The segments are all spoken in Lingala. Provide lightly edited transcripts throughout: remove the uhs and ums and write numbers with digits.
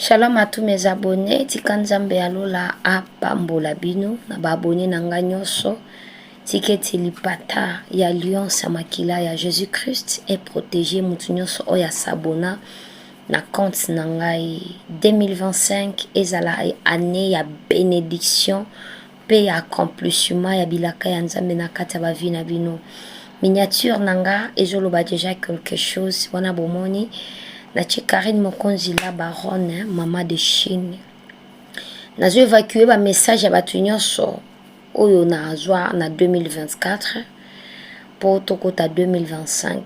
Shalom à tous mes abonnés, tika Nzambe ya lola apambola bino na ba abonnés na nga nyonso. Tika ete lipata ya alliance ya makila ya Jésus Christ e protéger mutu nyonso oyo asabona na compte na ngai. 2025 ezala année ya bénédiction mpe ya accomplissement ya bilaka ya Nzambe na kati ya ba vie na bino. Miniature na nga ezoloba déjà quelque chose wana. Bomoni natie Karine Mokonzi, la baronne, mama de Chine. Nazo évacue bamessage ya bato nyonso oyo nazwa na 2024 mpo tokota 2025.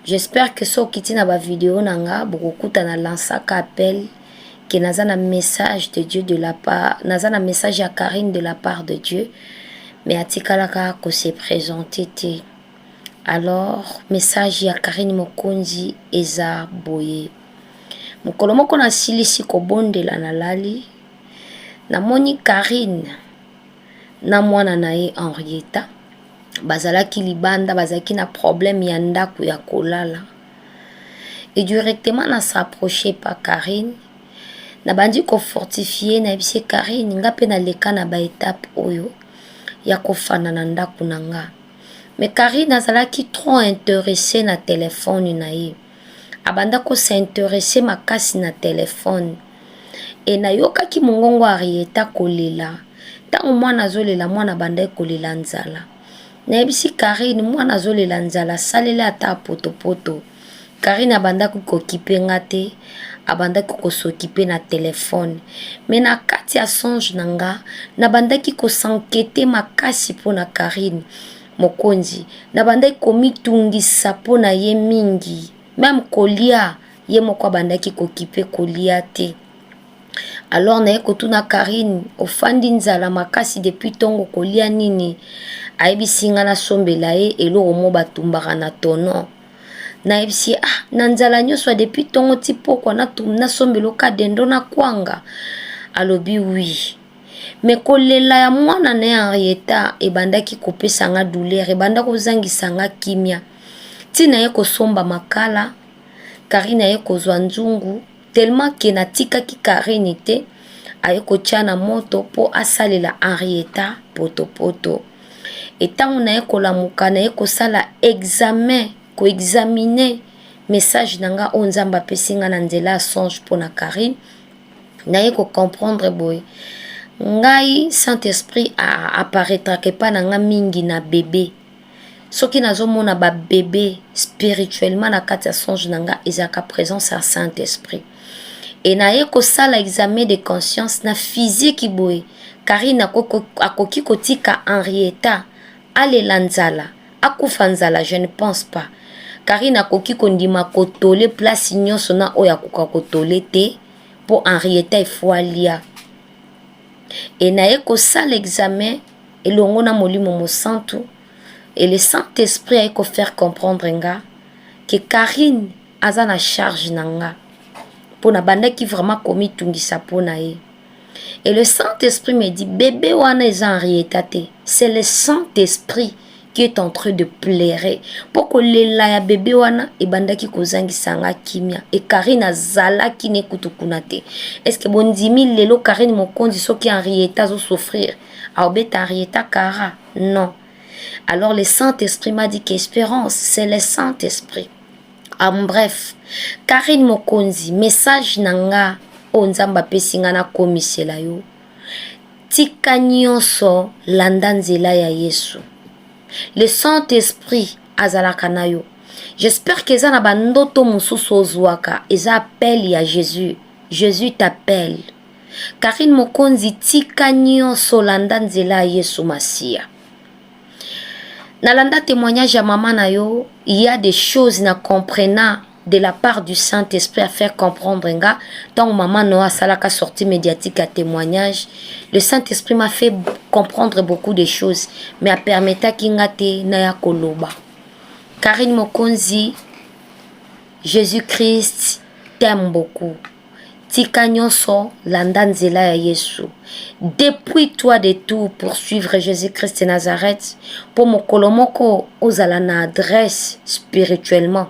J'espère que soki okiti na bavideo na nga, bokokuta na lansaka appel ke naza na message de Dieu de la part, naza na message ya Karine de la part de Dieu, mais atikalaka kose présenter te. Alors message ya Karine Mokonzi eza boye: mokolo moko nasilisi kobondela, nalali, namoni Karine na mwana na ye Henrietta bazalaki libanda, bazalaki na problème ya ndako ya kolala. Et directement na s'approche pa Karine, nabandi kofortifie, nayebisi Karine: nga mpe naleka na baétape oyo ya kofanda na ndako na nga. Mais Karine azalaki trop intéressé na telefone na ye, abanda kos'intéresser makasi na telefone. E nayokaki mongongo Henrietta kolela. Ntango mwana azolela, mwana abandaki kolela nzala. Nayebisi Karine: mwana azolela nzala, asaleli ata potopoto. Karine abandaki kokipe nga te, abandaki kosokipe na telefone. Mais na kati ya songe na nga, nabandaki kos'inquiéter makasi mpo na Karine Mokonzi. Nabandaki komitungisa mpo na ye mingi, même kolia, ye moko abandaki kokipe kolia te. Alors naye kotuna Karine: ofandi nzala makasi depuis ntongo, kolia nini? Ayebisi nga nasombela ye eloko mo batumbaka na tono. Nayebisi: ah, na nzala nyonso ya depuis ntongo ti pokwa, nasombela oka dendo na kwanga? Alobi oui. Mais kolela ya mwana na ye Henrietta ebandaki kopesa nga douleur, ebanda kozangisa nga kimia. Ntina ye kosomba makala, Karine aye kozwa nzungu, tellement ke natikaki Karine te, aye kotia na moto mpo asalela Henrietta potopoto. Etango naye kolamuka, naye kosala examen, koexaminer message na nga oyo Nzambe apesi nga na nzela ya songe mpo na Karine, naye kocomprendre boye: ngai, Saint Esprit apparaîtraka epa na nga mingi na bébé. Soki nazomona babébé spirituellement na kati ya songe na nga, ezalaka présence ya Saint Esprit. E naye kosala examen de conscience na physique boye: Karine akoki kotika Henrietta alela nzala, akufa nzala? Je ne pense pas. Karine akoki kondima kotole place nyonso na oyo akoka kotole te mpo Henrietta efo alia. E naye kosala examen elongo na Molimo Mosantu, et le Saint-Esprit aye kofaire comprendre nga ke Karine aza na charge na nga mpo nabandaki vraiment komitungisa mpo na ye. Et le Saint-Esprit me dit: bébé wana eza Henrietta te, c'est le Saint-Esprit qui est en train de pleurer, mpo kolela ya bébé wana ebandaki kozangisa nga kimia. E Karine azalaki ne kutu kuna te. Est-ce bondimi lelo Karine Mokonzi, soki Henrietta azosouffrir, aobeta Henrietta kara? Non. Alors le Saint-Esprit m'a dit qu'Espérance, c'est le Saint-Esprit. En bref, Karine Mokonzi, message na nga oyo Nzambe apesi nga nakomisela yo: tika nyonso, landa nzela ya Yesu. Le Saint-Esprit azalaka na yo. J'espère ke eza na bandoto mosusu ozwaka, eza appel ya Jésus. Jésus t'appelle, Karine Mokonzi. Tika nyonso, landa nzela ya Yesu Masiya. Nalanda témoignage ya mama na yo. Il y a des choses na comprena de la part du Saint-Esprit à faire comprendre nga. Ntango mama no asalaka sortie médiatique ya témoignage, le Saint-Esprit m'a fait comprendre beaucoup de choses, mais apermetaki nga te naya koloba. Karine Mokonzi, Jésus-Christ t'aime beaucoup. Tika nyonso, landa nzela ya Yesu. Dépouille-toi de tout pour suivre Jésus-Christ de Nazareth, mpo mokolo moko ozala na adresse spirituellement.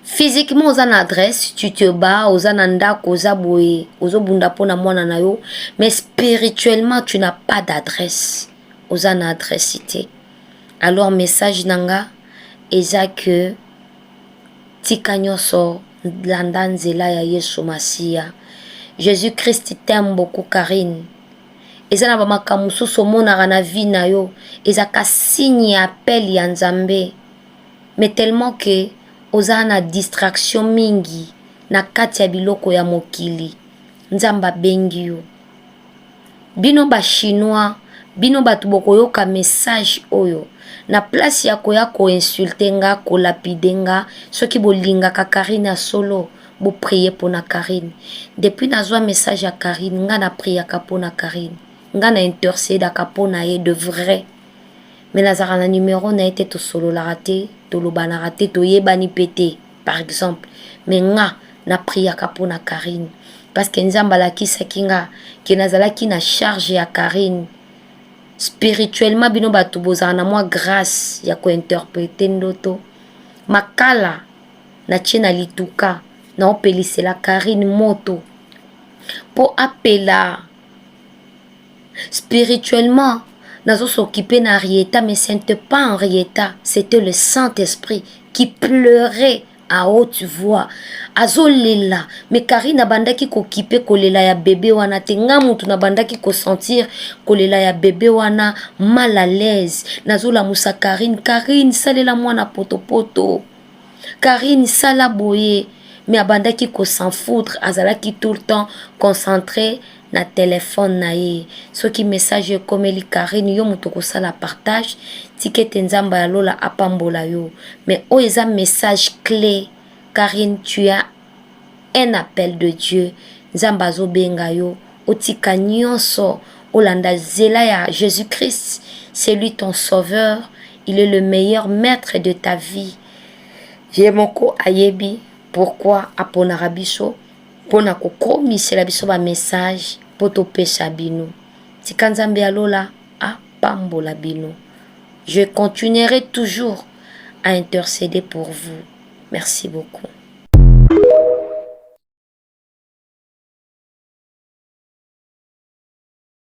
Physiquement oza na adresse, tu te bats, oza na ndako, oza boye, ozobunda mpo na mwana na yo, mais spirituellement tu n'as pas d'adresse, oza na adresse te. Alors message na nga eza que tika nyonso, landa nzela ya Yesu Masiya. Jésus Christ t'aime beaucoup, Karine. Eza na bamakambo mosusu omonaka na vie na yo, ezaka signe ya appel ya Nzambe, mais tellement que oza na distraction mingi na kati ya biloko ya mokili. Nzambe abengi yo. Bino Bachinois, bino bato bokoyoka message oyo, na place ya koya koinsulter nga, kolapider nga, soki bolingaka Karine ya solo, boprier mpona Karine. Depuis nazwa message ya Karine, nga na priaka mpona Karine, nga na intercédaka mpona ye de vrai. Mais nazalaka na numero na ye te, tosololaka te, tolobanaka te, toyebani mpe te par exemple, mais nga napriaka mpona Karine parce que Nzambe alakisaki nga ke nazalaki na charge ya Karine spirituellement. Bino bato bozala na mwa grâce ya kointerpréter ndoto, makala natie na lituka, naopelisela Karine moto mpo apela spirituellement. Nazos'occuper na Henrietta, mais ce n'était pas Henrietta, c'était le Saint-Esprit qui pleurait à haute voix, azolela. Mais Karine abandaki kokipe kolela ya bebe wana te. Nga mutu nabandaki kosentir kolela ya bebe wana, mal à l'aise. Nazolamusa Karine: "Karine, salela mwana potopoto. Karine, sala boye." Mais abandaki kos'en foutre, azalaki tout le temps concentré na telefone na ye. Soki message ekomeli Karine, yo moto kosala partage, tika ete Nzambe ya lola apambola yo. Mais oyo eza message clé: Karine, tu as un appel de Dieu. Nzambe azobenga yo otika nyonso, olanda nzela ya Jésus Christ. C'est lui ton sauveur, il est le meilleur maître de ta vie. Ye moko ayebi pourquoi aponaka biso mpona kokomisela biso bamessage mpo topesa bino. Tika Nzambe ya lola apambola bino. Je continuerai toujours à intercéder pour vous. Merci beaucoup.